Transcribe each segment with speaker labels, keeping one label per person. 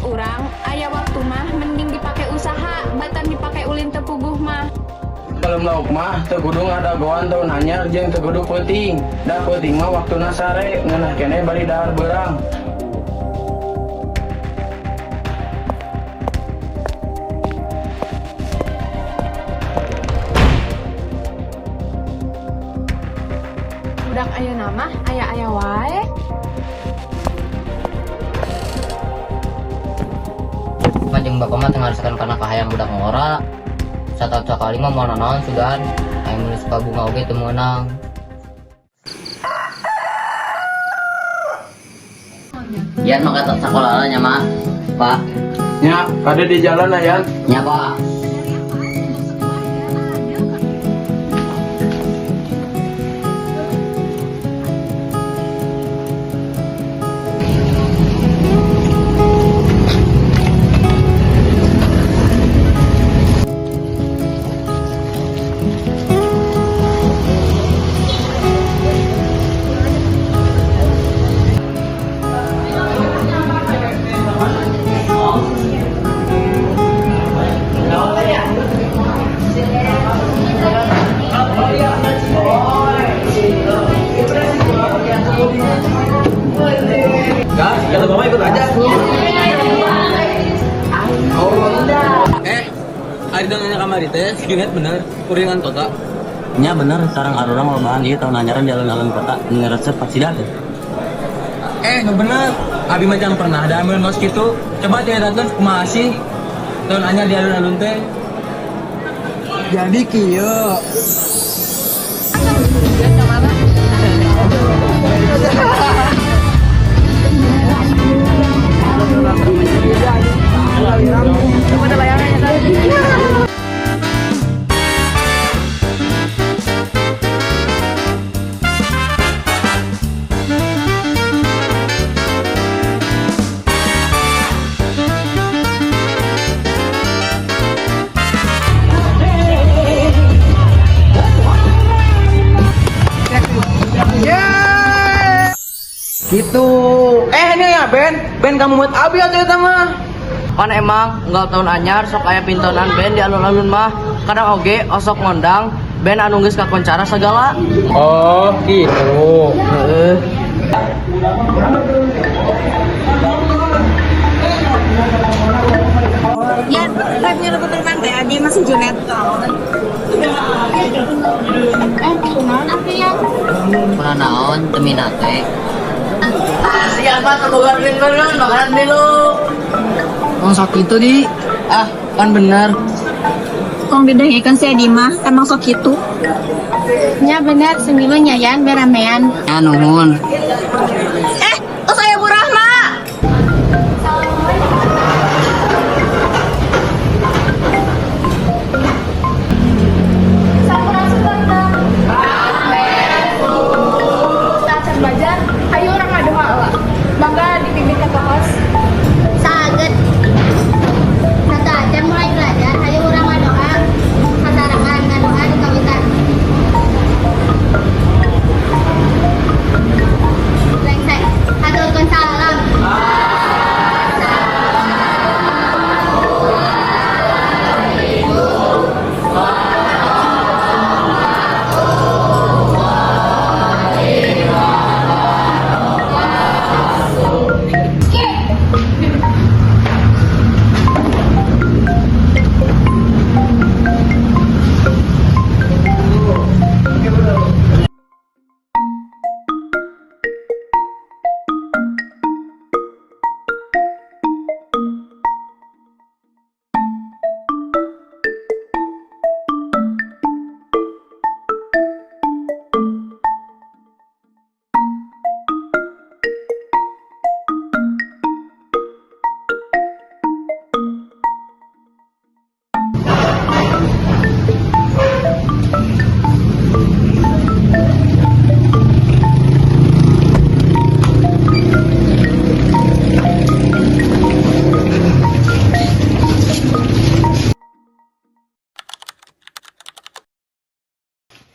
Speaker 1: Saos urang, aya waktu mah mending dipake usaha, batan dipake ulin teu puguh mah.
Speaker 2: Kalau lauk mah teu kudu ngadagoan tahun anyar jeung teu kudu peuting. Da peuting mah waktuna sare, ngeunah keneh bari dahar beurang.
Speaker 1: Budak ayeuna mah aya-aya wae.
Speaker 3: Mah jeung bapak mah teu ngarasakeun kana kahayang budak ngora. Sataun sakali mah moal nanaon sugan. Aing meuli suka bunga oge teu meunang. Yan maka sekolah nya mah. Pak.
Speaker 2: Nya, kade di jalan aya.
Speaker 3: Nya, Pak.
Speaker 2: Gas, kata bapak ikut aja.
Speaker 4: Eh, ari nanya kamari teh, skinhead bener, kuringan kota.
Speaker 5: Nya bener, sareng arurang lobahan ieu tahun anyaran di alun-alun kota ngeresep paksida teh.
Speaker 4: Eh, nu bener. Abi macam pernah ada ambil ngos gitu. Coba tinggal kumaha sih tahun anyar di alun-alun teh.
Speaker 2: Jadi kieu. Gitu. Eh, ini ya Ben, Ben kamu buat abi atau itu mah?
Speaker 3: Pan emang unggal tahun anyar sok aya pintonan band di alun-alun mah. Kadang oge osok ngondang band anu geus kakoncara segala.
Speaker 4: Oh, gitu.
Speaker 3: Heeh.
Speaker 6: Ya, rapnya lebih tenang deh, Adi masih Junet.
Speaker 1: Eh, kunaon atuh ya?
Speaker 3: Kuna naon teu minat teh. Siapa teu boga duit bener makanan dulu. Tong sok kitu di. Ah, pan bener.
Speaker 6: Kong didengekeun si Adi mah, emang sok kitu.
Speaker 1: Nya bener, semilu nyayan beramean.
Speaker 3: Ya nuhun.
Speaker 6: Eh, oh saya Bu Rahma.
Speaker 1: Sampurasun Tante. Tacan belajar, ayo urang ngadoa heula. Mangga dipimpin ka host.
Speaker 7: Saget. Sateuacan mulai belajar, hayu urang ngadoa sasarengan, ngadoa di kawitan. Brengsek. Haturkeun salam.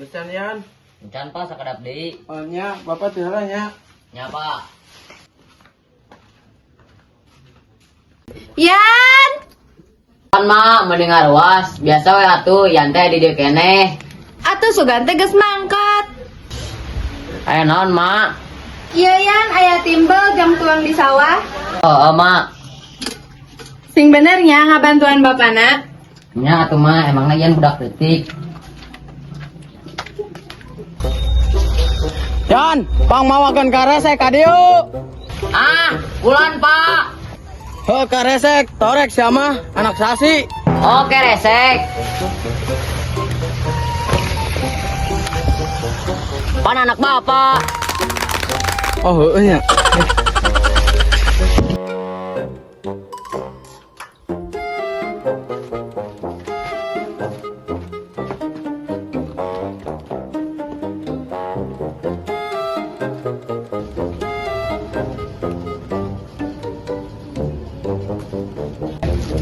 Speaker 2: Becan Yan.
Speaker 3: Encan Pak sakedap deui.
Speaker 2: Oh, nya, bapak teu heula nya.
Speaker 3: Nya Pak.
Speaker 1: Yan!
Speaker 3: Pan mah mending ngaruas, biasa we atuh yan teh di dieu keneh.
Speaker 1: Atuh sugan teh geus mangkat.
Speaker 3: Aya naon mak?
Speaker 1: Iya Yan, aya timbel jang tuang di sawah.
Speaker 3: Oh, oh mak.
Speaker 1: Sing benernya ngabantuan bapana.
Speaker 3: Nya atuh mah emangna yan budak leutik.
Speaker 2: Yan, pang mawakeun karesek ka dieu.
Speaker 3: Ah, kulon pak.
Speaker 2: Heuh karesek, torek sia mah anak sasi.
Speaker 3: Oke resek. Pan anak bapak.
Speaker 2: Oh heueuh nya.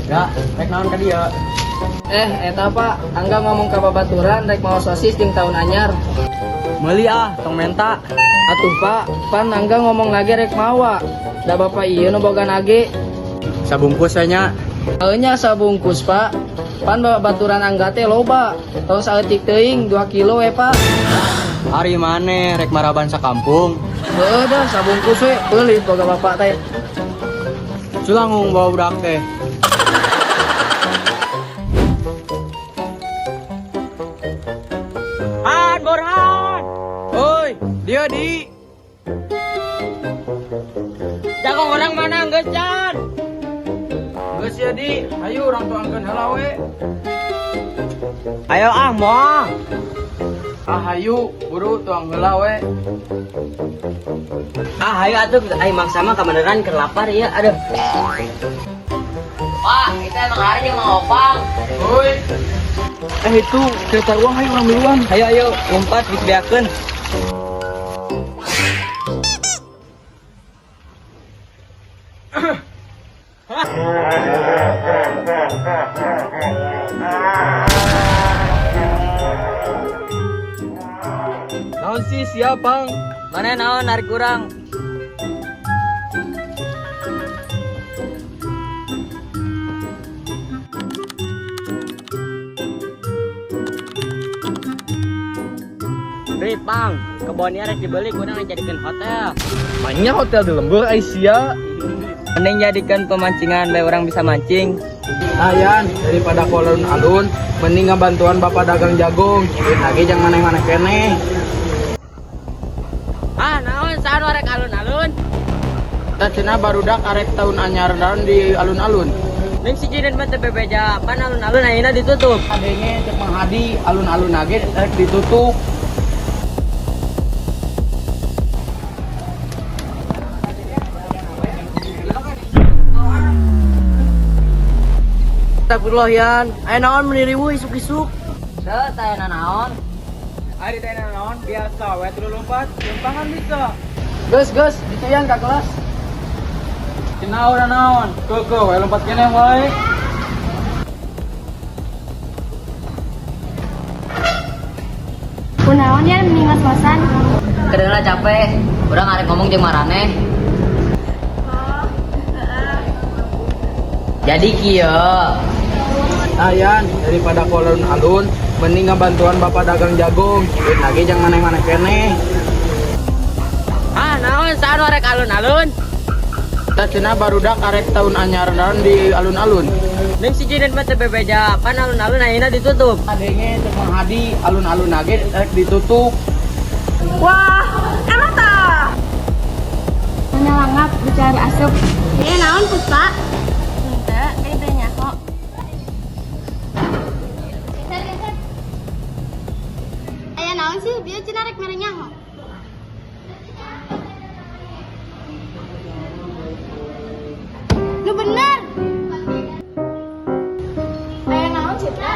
Speaker 2: Ya, rek naon ka dieu?
Speaker 4: Eh, eta Pak, Angga ngomong ka babaturan rek mau sosis jeung tahun anyar.
Speaker 5: Meuli ah, tong menta.
Speaker 4: Atuh Pak, pan Angga ngomong lagi rek mawa. Da bapak ieu nu boga nage.
Speaker 2: Sabungkus we nya.
Speaker 4: Heuh nya sabungkus Pak. Pan babaturan Angga teh loba. Tong saeutik teuing 2 kilo we Pak.
Speaker 5: Ari maneh rek maraban sakampung.
Speaker 4: Heuh dah sabungkus we, beulit boga bapak teh.
Speaker 5: Culangung bawa budak teh.
Speaker 4: Han, Borhan.
Speaker 2: Oi, dia di.
Speaker 4: Jago orang mana geus Jan?
Speaker 2: Geus ya di, ayo urang tuangkeun heula we.
Speaker 5: Ayo ah, moal.
Speaker 2: Ah hayu, buru tuang heula we.
Speaker 5: Ah, ayo atuh ayo maksa mah kabeneran keur lapar ya. Aduh.
Speaker 3: Pak, itu emang hari jeung Mang Opang.
Speaker 2: Oi. Eh itu kereta uang ayo urang miluan.
Speaker 4: Ayo ayo, lompat geus beakeun.
Speaker 2: Naon sih siapa, Bang?
Speaker 4: Mana naon narik urang?
Speaker 5: Beri pang, kebonnya rek dibeli kurang jadikan hotel.
Speaker 2: Banyak hotel di lembur Aisyah.
Speaker 4: Mending jadikan pemancingan biar orang bisa mancing.
Speaker 2: Ayan, daripada kolon alun, mending ngabantuan bapak dagang jagung. Duit lagi jangan maneh-maneh keneh.
Speaker 3: Ah, naon saha nu rek alun-alun?
Speaker 2: Tah cenah barudak arek tahun anyar daun di alun-alun.
Speaker 4: Ning si Jiden mah teu bebeja, pan alun-alun ayeuna ditutup.
Speaker 2: Adenge cek Mang Hadi alun-alun age rek ditutup.
Speaker 4: Astagfirullah Yan, aya naon meuni riweuh isuk-isuk.
Speaker 3: Teu teh naon?
Speaker 2: Ari teh naon biasa we teu lompat, lempangan bisa.
Speaker 4: Geus geus, dituyan ka kelas.
Speaker 2: Cenah ora naon, keukeuh we lompat keneh wae.
Speaker 1: Kunaon Yan meni ngos-ngosan?
Speaker 3: Kedengeran capek. Urang arek ngomong jeung maraneh. Jadi kieu.
Speaker 2: Ayan, daripada kolon alun, mending ngabantuan bapak dagang jagung. Duit lagi jangan maneh-maneh keneh.
Speaker 3: Ah, naon saha nu rek alun-alun?
Speaker 2: Tah cenah barudak arek tahun anyar daun di alun-alun.
Speaker 4: Ning si Jiden mah teu bebeja, pan alun-alun ayeuna ditutup.
Speaker 2: Adenge cek Mang Hadi alun-alun age rek ditutup.
Speaker 6: Wah, emang tah?
Speaker 1: Nyalangap dicari asup.
Speaker 7: Iya naon Puspa?
Speaker 1: Henteu, deui teh nyaho.
Speaker 7: Geser geser. Aya naon sih bieu cenah rek mere nyaho. Nu bener. Aya naon Citra?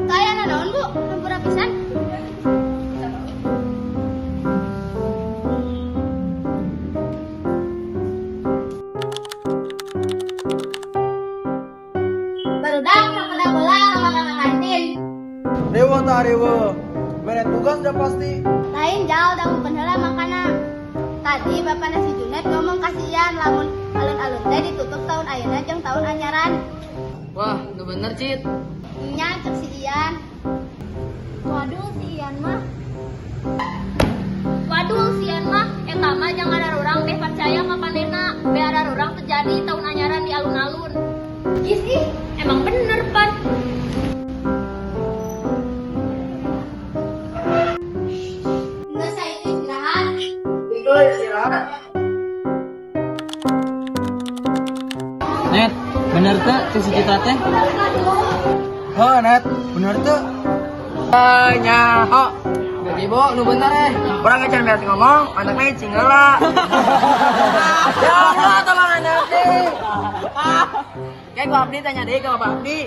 Speaker 7: Teu aya naon Bu, hampura pisan. Barudak pada bola sama kakak kantin.
Speaker 2: Dewa ta dewa. Mere tugas dah pasti.
Speaker 7: Lain jauh dangu heula makana. Tadi bapak nasi Junet ngomong kasihan lamun alun-alun Alun-alun teh ditutup tahun ayeuna jeung tahun anyaran.
Speaker 3: Wah, nu bener, Cit.
Speaker 7: Nya cek si Ian. Waduh, si Ian mah.
Speaker 1: Waduh, sieun mah eta mah jangan arurang teh percaya ka manehna. Be arurang terjadi tahun anyaran di alun-alun. Ih, ih, emang bener pan.
Speaker 7: Geus saya istirahat.
Speaker 3: Itu istirahat.
Speaker 4: Net, bener teh cek si Citra teh?
Speaker 2: Heh, Net, bener tuh.
Speaker 3: Nyaho. Jadi bo, nu bener eh.
Speaker 2: Orang ngecan beres ngomong, anaknya cingela.
Speaker 3: Ya Allah, tolong anak teh. Kayak gua Abdi tanya deh ke Bapak Abdi.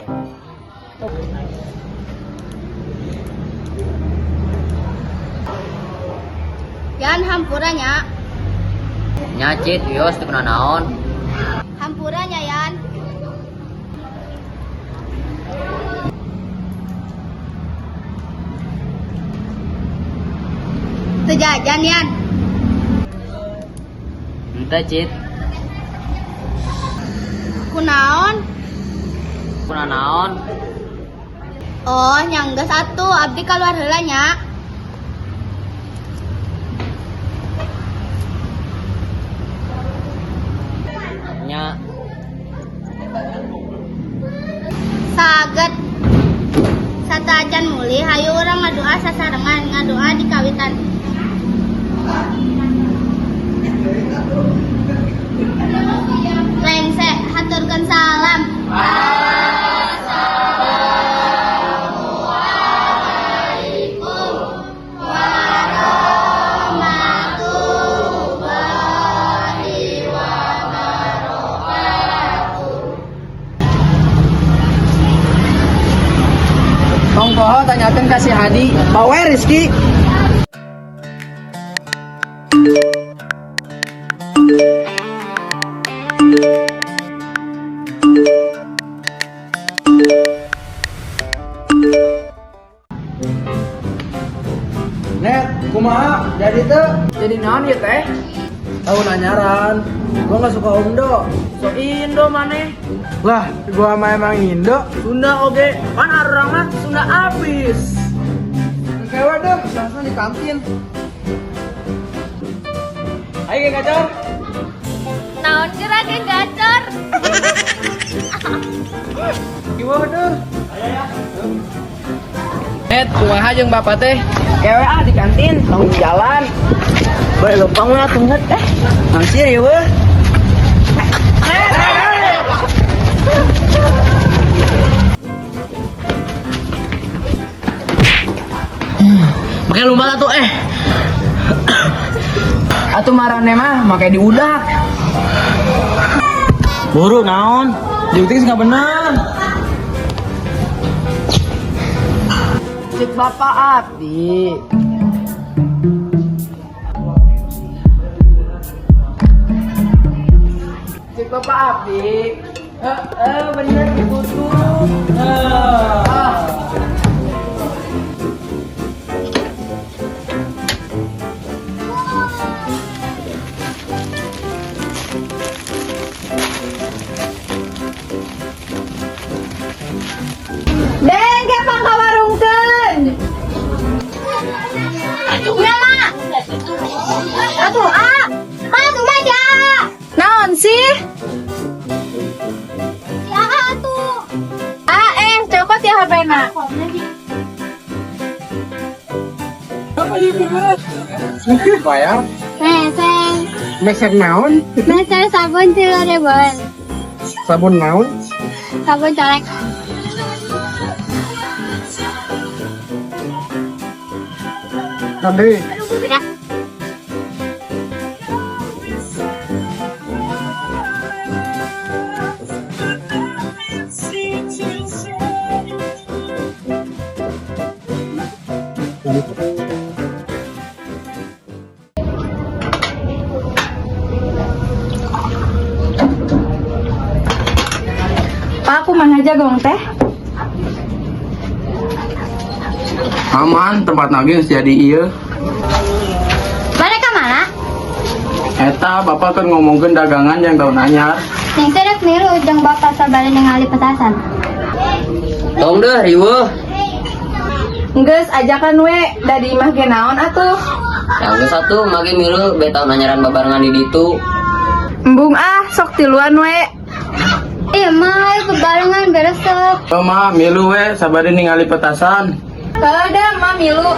Speaker 7: Yan hampura nya.
Speaker 3: Nya, Cit, wios teu naon.
Speaker 7: Hampura nya Yan. Teu jajan Yan.
Speaker 3: Henteu, Cit.
Speaker 7: Kunaon?
Speaker 3: Kuna naon?
Speaker 7: Oh, nya geus atuh abdi kaluar heula nya.
Speaker 3: Nya.
Speaker 7: Saget sateuacan mulih hayu urang ngadoa sasarengan ngadoa di kawitan. Rengse haturkeun salam. Assalamualaikum warahmatullahi wabarakatuh.
Speaker 3: Tong poho tanyakeun ka si Hadi.
Speaker 2: Bawe Rizky. Net, kumaha? Jadi teu?
Speaker 3: Jadi naon ieu teh?
Speaker 2: Tahun anyaran. Gua nggak suka Indo.
Speaker 3: Sok Indo maneh.
Speaker 2: Lah, gua mah emang Indo.
Speaker 3: Sunda oge, pan arurang mah Sunda abis.
Speaker 2: Kewe deh, langsung di kantin.
Speaker 4: Ayo geng gacor.
Speaker 1: Naon geura geng gacor.
Speaker 2: Iweuh deh.
Speaker 3: Net, kumaha jeung bapak teh? Kewe ah di kantin, tong di jalan.
Speaker 2: Baik lempang lah tengget eh. Nangsir ya weh.
Speaker 3: Make lumpat atuh eh. Atuh marane mah make diudak.
Speaker 5: Buru naon?
Speaker 4: Diutik nggak bener.
Speaker 3: Cek bapak abdi. Cek bapak abdi. Heeh, bener ditutup. Ah.
Speaker 1: Deng, kepang ka warungkeun.
Speaker 7: Ya, Ma. Atuh, ah. Ma, tuh mah si Aa.
Speaker 1: Naon sih?
Speaker 7: Si Aa atuh.
Speaker 1: Ah, eh, cokot ya HP-na.
Speaker 2: Bayar.
Speaker 7: Meseng,
Speaker 2: Mesek naon?
Speaker 7: meseng sabun 3.000-an.
Speaker 2: Sabun naon?
Speaker 7: Sabun colek.
Speaker 2: Tadi.
Speaker 7: Ya.
Speaker 6: Pak, kumaha jagong teh?
Speaker 2: Aman, tempat nagih jadi iya.
Speaker 7: Balik ke mana?
Speaker 2: Eta bapak keur ngomongkeun dagangan yang tahun anyar.
Speaker 7: Neng teh rek milu jeung bapak sabari ningali petasan.
Speaker 3: Tong deh riweuh.
Speaker 6: Geus ajakan we, da di imah ge naon atuh.
Speaker 3: Yang geus atuh mage milu be tahun anyaran babarengan di ditu.
Speaker 6: Embung ah, sok tiluan we.
Speaker 7: Iya mah ayo bebarengan beresep.
Speaker 2: Oh mah milu we sabari ningali petasan.
Speaker 6: Kalau ada mah milu.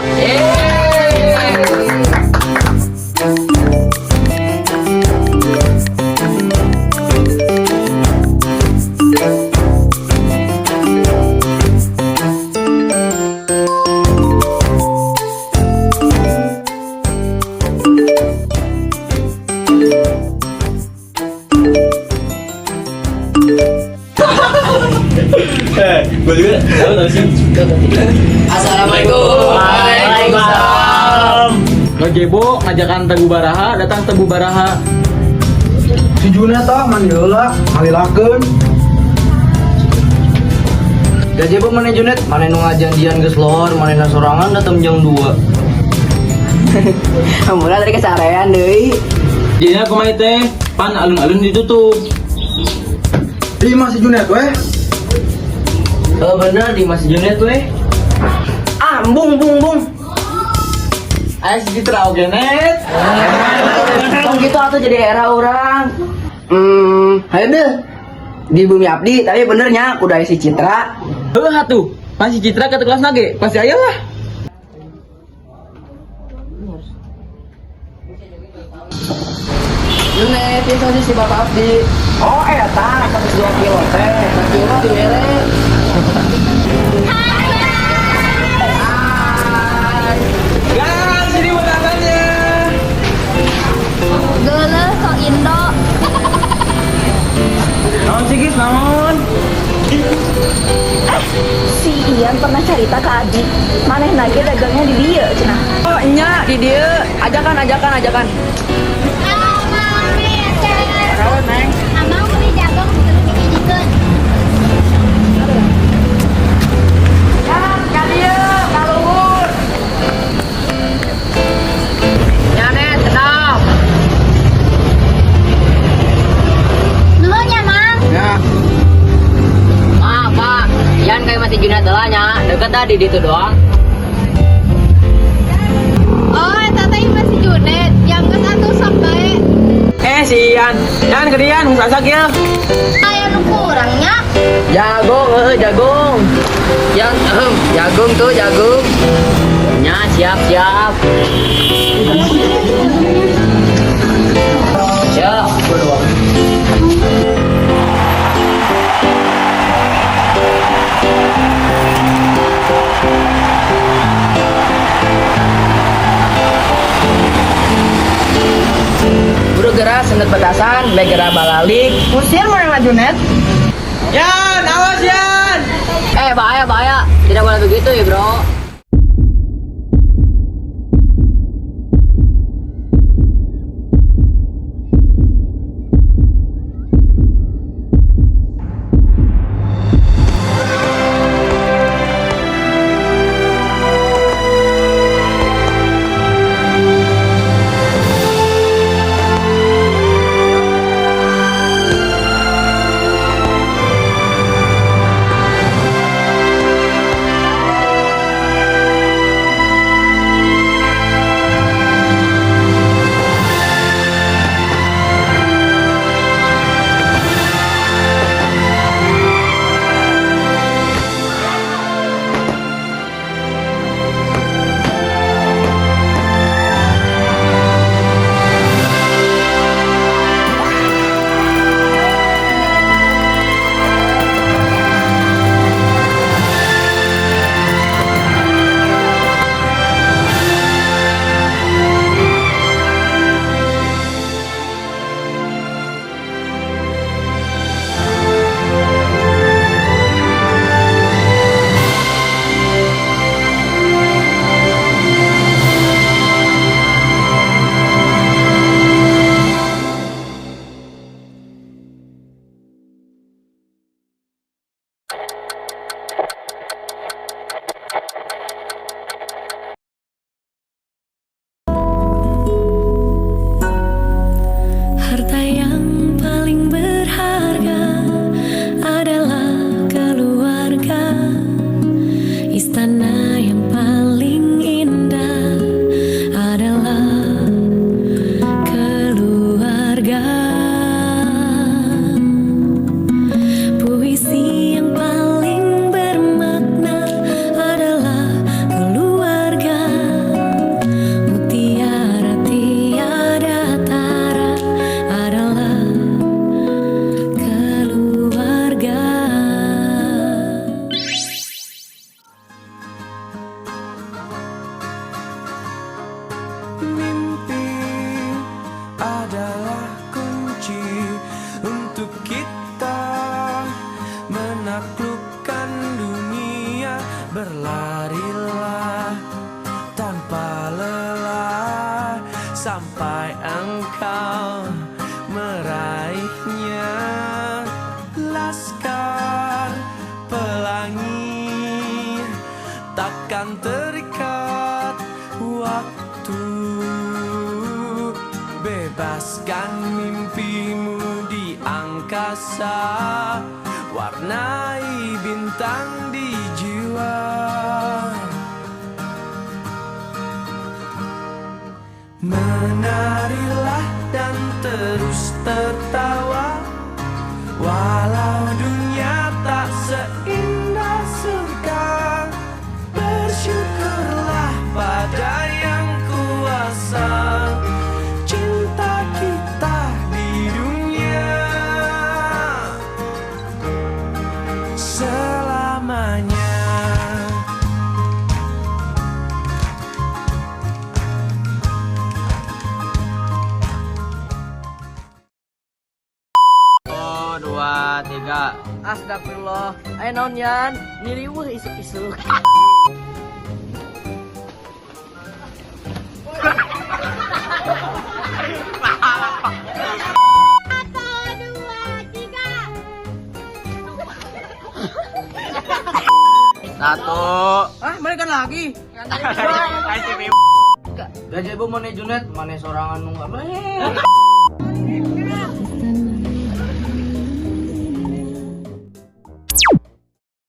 Speaker 3: Assalamualaikum. Waalaikumsalam.
Speaker 4: Ngejebo ngajakan Teguh Baraha datang Teguh Baraha.
Speaker 8: Si Juna tah mandi heula, ngalilakeun.
Speaker 3: Gajebo mana Junet? Mana nu ngajanjian geus lohor, mana sorangan datang jam 2.
Speaker 9: Mula tadi kesarean deui.
Speaker 4: Jadinya kumaha teh? Pan alun-alun ditutup.
Speaker 8: Di imah si Junet weh.
Speaker 3: Oh bener di Mas Junet weh.
Speaker 9: Ah, bung bung bung.
Speaker 4: Ayo si Citra oge net.
Speaker 9: Tong gitu atuh jadi era orang. Hayo deh. Di bumi abdi, tapi benernya kudu aya si Citra.
Speaker 4: Heuh atuh. Pan si Citra ke kelas nage, pasti aya lah.
Speaker 9: Junet, itu sih si Bapak Abdi. Oh, eta 102 kilo teh. Kilo dibere.
Speaker 4: Gas, ini petasannya.
Speaker 1: Geuleuh sok Indo.
Speaker 4: Naon sih guys, naon?
Speaker 6: Si Ian pernah cerita ke Adi, maneh nage dagangnya di dieu cenah.
Speaker 9: Oh, nya di dieu. Ajakan ajakan ajakan.
Speaker 7: Amang Amang beli jagung terus dikijikeun.
Speaker 9: Ya dieu, ka luhur. Nya net, tenang.
Speaker 7: Nuhun ya, Mang.
Speaker 8: Ya,
Speaker 3: Ma, Pak, Ian kayak masih Junet lah nya. Deket dah di ditu doang.
Speaker 1: Oh, eta teh masih Junet. Yang geus atuh sok bae.
Speaker 4: Eh si Ian, Ian ke Ian, asak ya.
Speaker 7: Aya nu kurangnya.
Speaker 3: Jagung, jagung. Yang jagung tuh jagung. Nya siap siap. Ya.
Speaker 9: Buru geura sendet petasan, bae geura balalik.
Speaker 6: Usir mana Junet?
Speaker 4: Yan, awas Yan.
Speaker 3: Eh bahaya bahaya. Tidak boleh begitu ya bro.
Speaker 10: Sampai engkau meraihnya. Laskar Pelangi takkan terikat waktu. Bebaskan mimpimu di angkasa, warnai bintang di jiwa. Menarilah dan terus tertawa, walau dunia tak seindah surga. Bersyukurlah pada yang kuasa, cinta kita di dunia selamanya.
Speaker 4: Oh, dua, tiga.
Speaker 3: Astagfirullah. Ayo naon, Yan? Niriweuh isuk-isuk.
Speaker 7: Satu, dua, tiga.
Speaker 4: Satu.
Speaker 3: Ah, balikan lagi. Gaji ibu mana Junet, mana sorangan nu enggak.